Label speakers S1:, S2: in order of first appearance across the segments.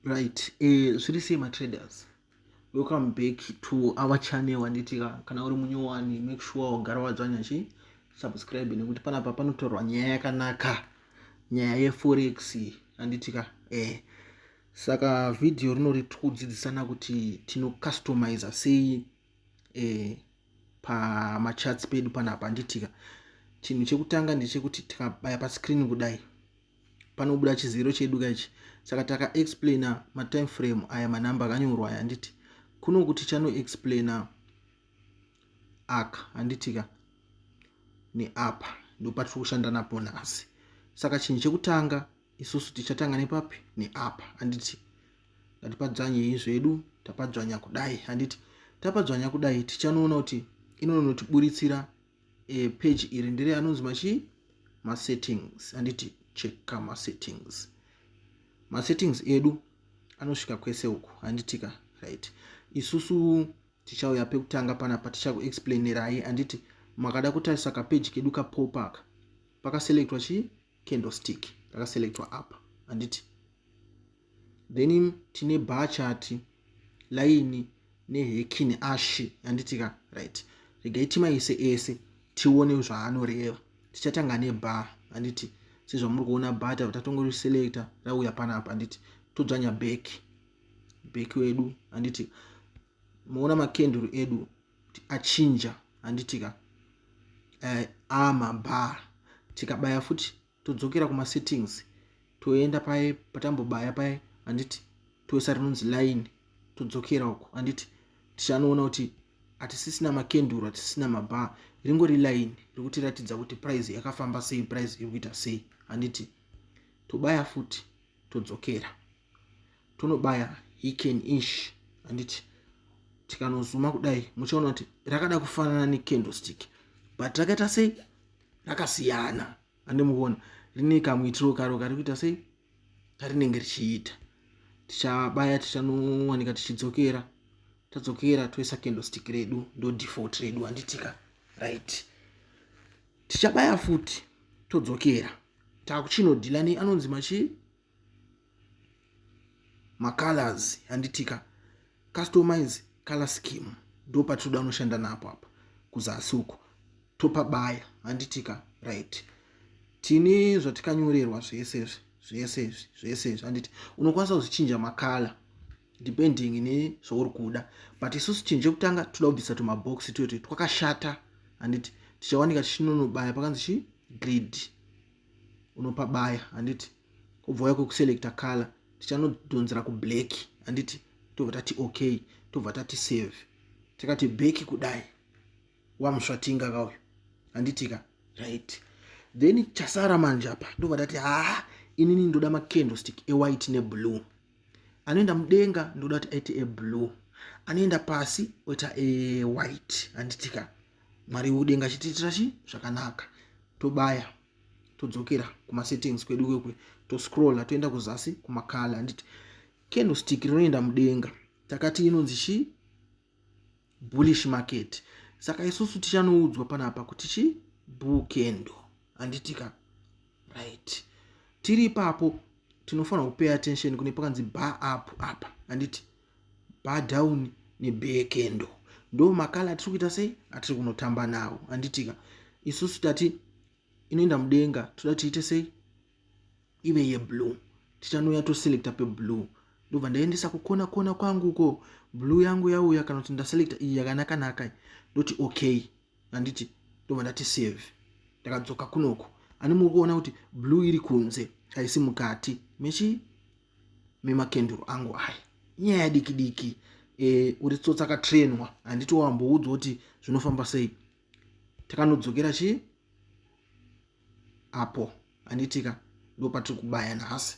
S1: Right, zviri sei matraders? Welcome back to our channel. Handiti kana uri munyowani, make sure wagara wadzvanya chi subscribe, nekuti panapa panotorwa nyaya yakanaka, nyaya yeforex, handitika? Saka vhidhiyo rinori tikudzidzisana kuti tinocustomiza sei pamacharts pedu panapa, handitika? Chinhu chekutanga ndechekuti tikabaya pascreen kudai, panobuda chizero chedu kaichi. Saka takaexplaina matime frame aya, manamba akanyorwa aya, handiti? Kuno kuti chanoexplaina aka, handitika? Neapa ndopatiri kushanda napo nhasi. Saka chinhu chekutanga, isusu tichatanga nepapi? Neapa, handiti? Ngatipadzvanyei zvedu. Tapadzvanya kudai, handiti? Tapadzvanya kudai, tichanoona kuti inonotiburitsira page iri ndere anonzi machi masettings, handiti? Cheka masettings. Masettings edu anosvika kwese uku, handitika? Right, isusu tichauya pekutanga panapa, tichakuexplainerai, handiti? Makada kutarisa kapeji kedu kapop aka, pakaselectwa chi candlestick rakaselectwa apa, handiti? Then tine bar chart, line neHeikin Ashi, handitika? Right, regai timaise ese tione zvaanoreva. Tichatanga nebar, handiti? Sezvamuri kuona, bar tabva tatongoriselecta, rauya panapa, handiti? Todzvanya back, back wedu, handiti? Muona makenduru edu kuti achinja, handitika? Amabar. Tikabaya futi, todzokera kumasettings, toenda paye patambobaya paye, handiti? Toisa rinonzi line, todzokera uko, handiti? Tichanoona kuti hatisisina makenduru, hatisisina mabar, ringori line rikutiratidza kuti price yakafamba sei, price iri kuita sei, handiti? Tobaya futi, todzokera, tonobaya Heikin Ashi, handiti? Tikanozuma kudai, muchaona kuti rakada kufanana necandlestick, but rakaita sei? Rakasiyana, handimukuona? Rine kamuitiro karo kari kuita sei, karinenge richiita. Tichabaya, tichanowanika tichidzokera. Tadzokera, toisa candlestick redu, ndo default redu, handitika? Right, tichabaya futi, todzokera, takuchinodhila neanonzi machi macolors, handitika? Customize color scheme ndo patinoda unoshanda napo apa kuzasi uku. Topabaya, handitika? Right, tine zvatikanyorerwa zvese izvi, zvese izvi, zvese izvi, handiti? Unokwanisa kuzvichinja macolour depending nezvauri kuda, but isusu chinhu chekutanga toda kubvisa tumabox tuyoto twakashata, handiti? Tichawanika tichinonobaya pakanzi chi grid. Unopabaya, handiti? Ubva uya kwekuselecta color, tichanodhonzera kublack, handiti? Tobva tati okay, tobva tati save. Tikati back kudai, wamusvatinga kauyu, handitika? Right, then chasara manje apa, ndobva tati haa, inini ndoda macandlestick ewhite neblue. Anoenda mudenga ndoda kuti aite eblue, anoenda pasi oita ewhite, handitika? Mwari wekudenga chitiitira chi zvakanaka. Tobaya, todzokera kumasettings kwedu kwekwe, toscrolla, toenda kuzasi kumacolour, handiti? Candlestick rinoenda mudenga takati inonzi chi bullish market. Saka isusu tichanoudzwa panapa kuti chi bull candle, handitika? Right, tiri ipapo, tinofanira kupay attention kune pakanzi bar up apa, handiti? Bar down nebear candle ndo macolour atiri kuita sei, atiri kunotamba nawo, handitika? Isusu tati inoenda mudenga toda tiite sei? Ive yeblue. Tichanouya toselecta peblue, ndobva ndaendesa kukona kona kwangu uko. Blue yangu yauya, kana kuti ndaselecta iyi yakanaka naka, ndoti okay, handiti? Ndobva ndati save. Ndakadzoka kunoku, ani muri kuona kuti blue iri kunze, haisi mukati mechi memakenduru angu aya. Inyaya diki diki. Uri tsotsa akatrenwa, handiti? Wamboudzwa kuti zvinofamba sei. Takanodzokera chi apo, handitika? Ndo patiri kubaya nhasi.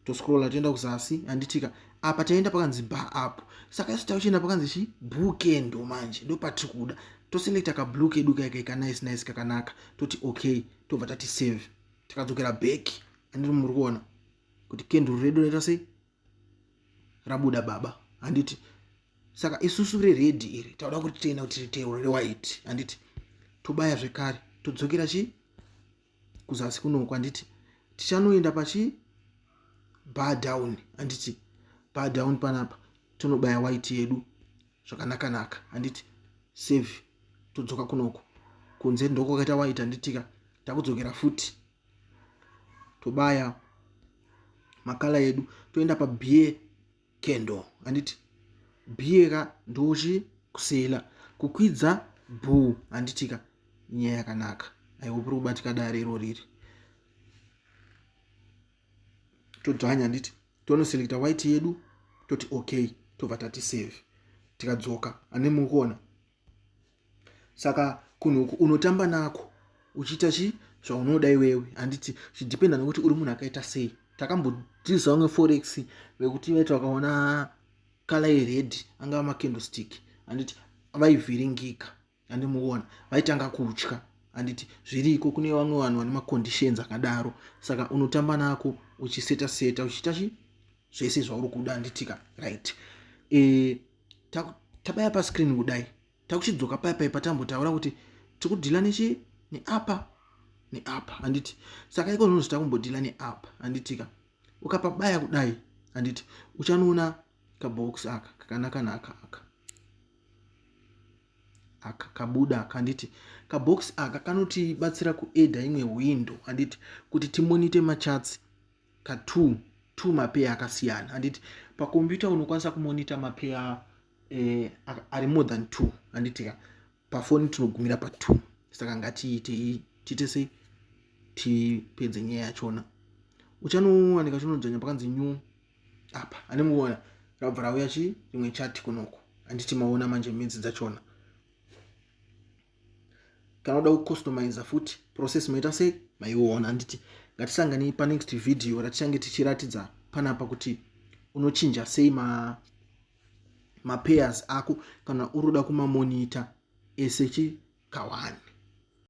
S1: Toscrolla, toenda kuzasi, handitika? Apa taenda pakanzi bar up, saka isu takuchienda pakanzi chi bull candle manje, ndo patiri kuda. Toselecta kablue kedu kaika ka nice nice, kakanaka. Toti okay, tobva tati save. Tikadzokera back, handiti muri kuona kuti kenduru redu raita sei? Rabuda baba, handiti? Saka isusu rered iri tauda kuti tienda kuti riite rewhite, handiti? Tobaya zvekare, todzokera chi kuzasi kunoku, handiti? Tichanoenda pachi bar down, handiti? Padown panapa tonobaya white yedu zvakanakanaka, handiti? Save, todzoka kunoku kunze ndokwakaita white, handitika? Takudzokera futi, tobaya macolour edu, toenda pabear candle, handiti? Bear ka ndochi kusela kukwidza bull, handitika? Nyaya yakanaka. Aiwa, puri kubatika dare iro riri. Todzvanya, handiti? Tonoselecta white yedu, toti okay, tobva tati save, tikadzoka ane mukuona. Saka kunhu uku unotamba nako uchiita chi zvaunoda iwewe, handiti? Zvidhipenda nekuti uri munhu akaita sei. Takambodzidzisa vamwe forex vekuti vaiti vakaona colour yered, angava macandlestick, handiti, vaivhiringika, handimuona, vaitanga kutya, handiti? Zviriko, kune vamwe vanhu vane maconditions akadaro. Saka unotamba nako uchiseta seta, uchiita chi zvese zvauri kuda, handitika? Right, tabaya pascreen kudai, takuchidzoka paya pai patambotaura kuti tikudeala nechi neapa neapa, handiti? Saka iko zvinonzi takumbodhila neapa, handitika? Ukapabaya kudai, handiti, uchanoona kabox aka kakanakanaka aka aka kabuda aka, handiti? Kabox aka kanotibatsira kuadda imwe window, handiti, kuti timonite macharts ka2 2 mapair akasiyana, handiti? Pakombiyuta unokwanisa kumonita mapair ari more than 2, handitika? Pafoni tinogumira pa2. Saka ngatiite, tiite sei, tipedze nyaya yachona. Uchanowanika chinodzvanya pakanzi new apa, ane muona, rabva rauya chi rimwe chart kunoko, handiti? Maona manje midzi dzachona. Kana uda kucustomiza futi process, maita sei, maiona, handiti? Ngatisanganei panext video ratichange tichiratidza panapa kuti unochinja sei mapairs ako kana uri kuda kumamonita ese chi kawani.